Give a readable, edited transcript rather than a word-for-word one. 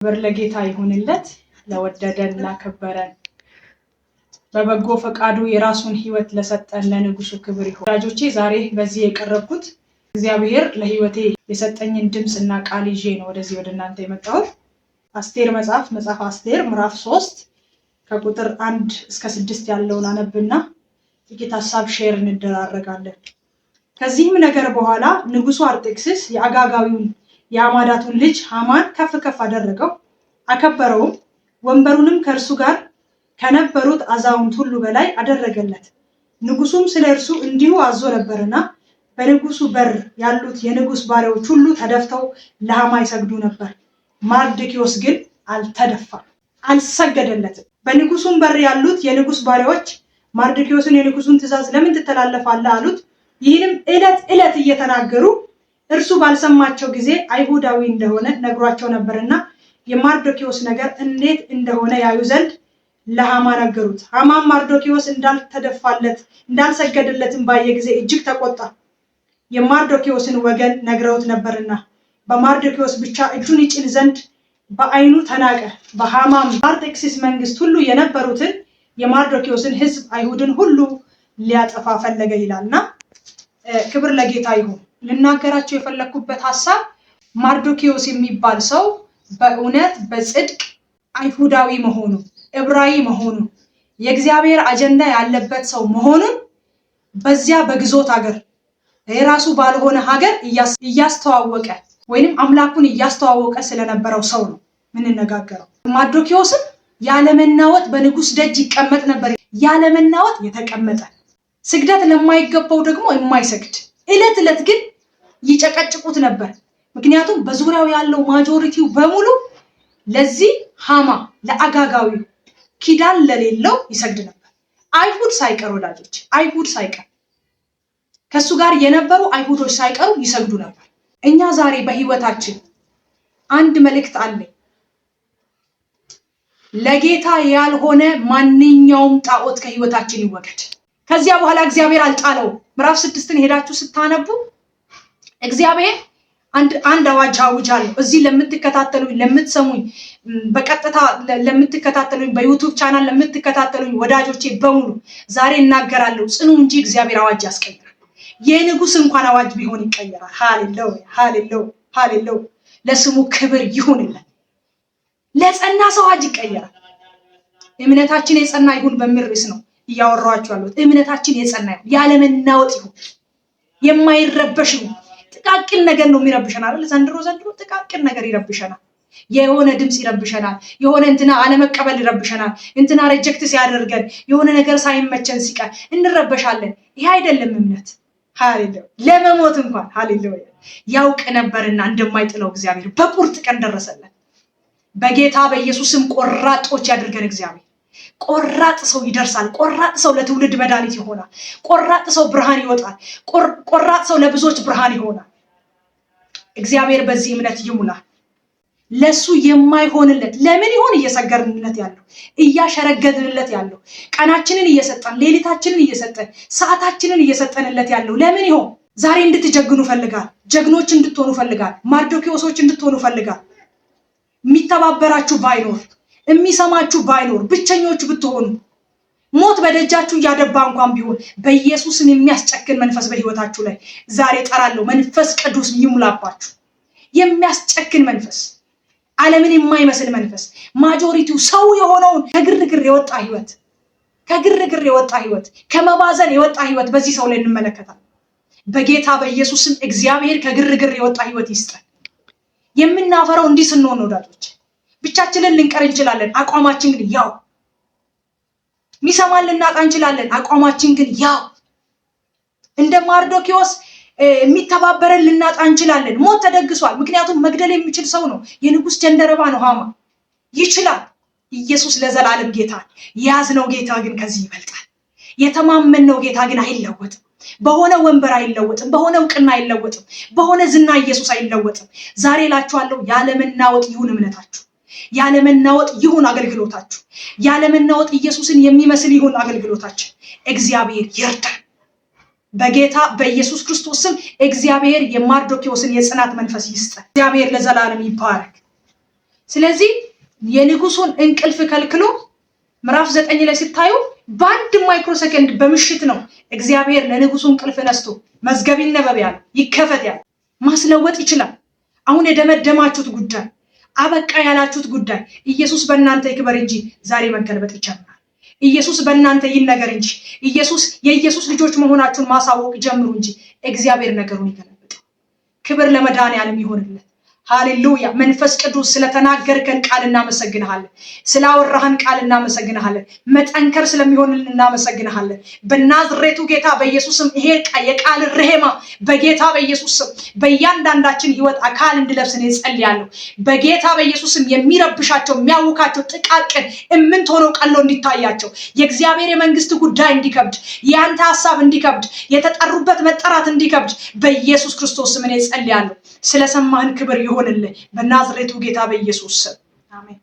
ክብር ለጌታ ይሁንለት፣ ለወደደን ላከበረን፣ በበጎ ፈቃዱ የራሱን ሕይወት ለሰጠን ለንጉሱ ክብር ይሁን። ወዳጆቼ፣ ዛሬ በዚህ የቀረብኩት እግዚአብሔር ለሕይወቴ የሰጠኝን ድምፅ እና ቃል ይዤ ነው ወደዚህ ወደ እናንተ የመጣሁት። አስቴር መጽሐፍ፣ መጽሐፍ አስቴር ምዕራፍ 3 ከቁጥር 1 እስከ 6 ያለውን አነብና ጥቂት ሀሳብ share እንደራረጋለን። ከዚህም ነገር በኋላ ንጉሱ አርጤክስስ የአጋጋዊውን የአማዳቱን ልጅ ሃማን ከፍ ከፍ አደረገው፣ አከበረውም። ወንበሩንም ከእርሱ ጋር ከነበሩት አዛውንት ሁሉ በላይ አደረገለት። ንጉሱም ስለ እርሱ እንዲሁ አዞ ነበርና በንጉሱ በር ያሉት የንጉስ ባሪያዎች ሁሉ ተደፍተው ለሃማ ይሰግዱ ነበር። ማርዶክዮስ ግን አልተደፋም፣ አልሰገደለትም። በንጉሱም በር ያሉት የንጉስ ባሪያዎች ማርዶክዮስን “የንጉሱን ትእዛዝ ለምን ትተላለፋለህ?” አሉት። ይህንም ዕለት ዕለት እየተናገሩ እርሱ ባልሰማቸው ጊዜ አይሁዳዊ እንደሆነ ነግሯቸው ነበርና የማርዶክዮስ ነገር እንዴት እንደሆነ ያዩ ዘንድ ለሃማ ነገሩት። ሃማም ማርዶክዮስ እንዳልተደፋለት እንዳልሰገደለትም ባየ ጊዜ እጅግ ተቆጣ። የማርዶክዮስን ወገን ነግረውት ነበርና በማርዶክዮስ ብቻ እጁን ይጭን ዘንድ በዓይኑ ተናቀ። በሃማም በአርጤክስስ መንግስት ሁሉ የነበሩትን የማርዶክዮስን ሕዝብ አይሁድን ሁሉ ሊያጠፋ ፈለገ ይላልና ክብር ለጌታ ይሁን። ልናገራቸው የፈለግኩበት ሀሳብ ማርዶክዮስ የሚባል ሰው በእውነት በጽድቅ አይሁዳዊ መሆኑ፣ ዕብራዊ መሆኑ፣ የእግዚአብሔር አጀንዳ ያለበት ሰው መሆኑን በዚያ በግዞት ሀገር፣ የራሱ ባልሆነ ሀገር እያስተዋወቀ ወይንም አምላኩን እያስተዋወቀ ስለነበረው ሰው ነው የምንነጋገረው። ማርዶክዮስም ያለመናወጥ በንጉስ ደጅ ይቀመጥ ነበር። ያለመናወጥ የተቀመጠ፣ ስግደት ለማይገባው ደግሞ የማይሰግድ፣ እለት እለት ግን ይጨቀጭቁት ነበር። ምክንያቱም በዙሪያው ያለው majority ው በሙሉ ለዚህ ሃማ ለአጋጋዊው ኪዳን ለሌለው ይሰግድ ነበር። አይሁድ ሳይቀር ወዳጆች፣ አይሁድ ሳይቀር፣ ከእሱ ጋር የነበሩ አይሁዶች ሳይቀሩ ይሰግዱ ነበር። እኛ ዛሬ በህይወታችን አንድ መልእክት አለኝ። ለጌታ ያልሆነ ማንኛውም ጣዖት ከህይወታችን ይወገድ። ከዚያ በኋላ እግዚአብሔር አልጣለው። ምዕራፍ 6ን ሄዳችሁ ስታነቡ እግዚአብሔር አንድ አዋጅ አውጃለሁ። እዚህ ለምትከታተሉኝ፣ ለምትሰሙኝ፣ በቀጥታ ለምትከታተሉኝ፣ በ YouTube channel ለምትከታተሉኝ ወዳጆቼ በሙሉ ዛሬ እናገራለሁ። ጽኑ እንጂ እግዚአብሔር አዋጅ ያስቀይራል። የንጉስ እንኳን አዋጅ ቢሆን ይቀየራል። ሃሌሉያ፣ ሃሌሉያ፣ ሃሌሉያ! ለስሙ ክብር ይሁንለት። ለጸና ሰው አዋጅ ይቀየራል። እምነታችን የጸና ይሁን በሚል ርዕስ ነው እያወራኋችሁ ያለሁት። እምነታችን የጸና ይሁን፣ ያለመናወጥ ይሁን፣ የማይረበሽ ይሁን። ጥቃቅን ነገር ነው የሚረብሸን አይደል? ዘንድሮ ዘንድሮ ጥቃቅን ነገር ይረብሸናል። የሆነ ድምፅ ይረብሸናል። የሆነ እንትና አለመቀበል ይረብሸናል። እንትና reject ሲያደርገን፣ የሆነ ነገር ሳይመቸን ሲቀር እንረበሻለን። ይሄ አይደለም እምነት። ሃሌሉያ! ለመሞት እንኳን፣ ሃሌሉያ፣ ያውቅ ነበርና እንደማይጥለው እግዚአብሔር በቁርጥ ቀን ደረሰለት። በጌታ በኢየሱስም ቆራጦች ያድርገን እግዚአብሔር። ቆራጥ ሰው ይደርሳል። ቆራጥ ሰው ለትውልድ መድኃኒት ይሆናል። ቆራጥ ሰው ብርሃን ይወጣል። ቆራጥ ሰው ለብዙዎች ብርሃን ይሆናል። እግዚአብሔር በዚህ እምነት ይሙላል። ለሱ የማይሆንለት ለምን ይሆን እየሰገርንለት ያለው፣ እያሸረገድንለት ያለው፣ ቀናችንን እየሰጠን፣ ሌሊታችንን እየሰጠን፣ ሰዓታችንን እየሰጠንለት ያለው ለምን ይሆን? ዛሬ እንድትጀግኑ ፈልጋል። ጀግኖች እንድትሆኑ ፈልጋል። ማርዶኪዎሶች እንድትሆኑ ፈልጋል። የሚተባበራችሁ ባይኖር፣ የሚሰማችሁ ባይኖር፣ ብቸኞች ብትሆኑ፣ ሞት በደጃችሁ እያደባ እንኳን ቢሆን በኢየሱስም የሚያስጨክን መንፈስ በህይወታችሁ ላይ ዛሬ ጠራለሁ። መንፈስ ቅዱስ ይሙላባችሁ። የሚያስጨክን መንፈስ፣ ዓለምን የማይመስል መንፈስ፣ majority ው ሰው የሆነውን ከግርግር የወጣ ህይወት፣ ከግርግር የወጣ ህይወት፣ ከመባዘን የወጣ ህይወት በዚህ ሰው ላይ እንመለከታለን። በጌታ በኢየሱስም እግዚአብሔር ከግርግር የወጣ ህይወት ይስጠን። የምናፈራው እንዲህ ስንሆን ወዳጆች፣ ብቻችንን ልንቀር እንችላለን። አቋማችን ግን ያው፣ ሚሰማን ልናጣ እንችላለን። አቋማችን ግን ያው። እንደ ማርዶኪዎስ የሚተባበረን ልናጣ እንችላለን። ሞት ተደግሷል። ምክንያቱም መግደል የሚችል ሰው ነው። የንጉስ ጀንደረባ ነው ሃማ፣ ይችላል። ኢየሱስ ለዘላለም ጌታ። የያዝነው ጌታ ግን ከዚህ ይበልጣል። የተማመንነው ጌታ ግን አይለወጥም። በሆነ ወንበር አይለወጥም። በሆነ እውቅና አይለወጥም። በሆነ ዝና ኢየሱስ አይለወጥም። ዛሬ እላችኋለሁ፣ ያለመናወጥ ይሁን እምነታችሁ፣ ያለመናወጥ ይሁን አገልግሎታችሁ፣ ያለመናወጥ ኢየሱስን የሚመስል ይሁን አገልግሎታችን። እግዚአብሔር ይርዳን። በጌታ በኢየሱስ ክርስቶስ ስም እግዚአብሔር የማርዶኪዎስን የጽናት መንፈስ ይስጠን። እግዚአብሔር ለዘላለም ይባረክ። ስለዚህ የንጉሱን እንቅልፍ ከልክሎ ምዕራፍ 9 ላይ ስታዩ በአንድ ማይክሮ ሰከንድ በምሽት ነው እግዚአብሔር ለንጉሱ እንቅልፍ ነስቶ መዝገብ ይነበብ ያለ፣ ይከፈት ያለ። ማስለወጥ ይችላል። አሁን የደመደማችሁት ጉዳይ፣ አበቃ ያላችሁት ጉዳይ ኢየሱስ በእናንተ ይክበር እንጂ ዛሬ መገልበጥ ይቻላል። ኢየሱስ በእናንተ ይነገር እንጂ፣ ኢየሱስ የኢየሱስ ልጆች መሆናችሁን ማሳወቅ ጀምሩ እንጂ እግዚአብሔር ነገሩን ይገለብጠው። ክብር ለመድኃኔዓለም ይሆንለት። ሃሌሉያ። መንፈስ ቅዱስ ስለተናገርከን ቃል እናመሰግንሃለን። ስላወራህን ቃል እናመሰግንሃለን። መጠንከር ስለሚሆንልን እናመሰግንሃለን። በናዝሬቱ ጌታ በኢየሱስም ይሄ የቃል ርሄማ በጌታ በኢየሱስም በእያንዳንዳችን ህይወት አካል እንዲለብስ እኔ ጸልያለሁ። በጌታ በኢየሱስም የሚረብሻቸው፣ የሚያውካቸው ጥቃቅን እምንት ሆነው ቀሎ እንዲታያቸው፣ የእግዚአብሔር የመንግስት ጉዳይ እንዲከብድ፣ የአንተ ሀሳብ እንዲከብድ፣ የተጠሩበት መጠራት እንዲከብድ በኢየሱስ ክርስቶስ ስም እኔ ጸልያለሁ። ስለሰማህን ክብር ይሆንልህ በናዝሬቱ ጌታ በኢየሱስ ስም አሜን።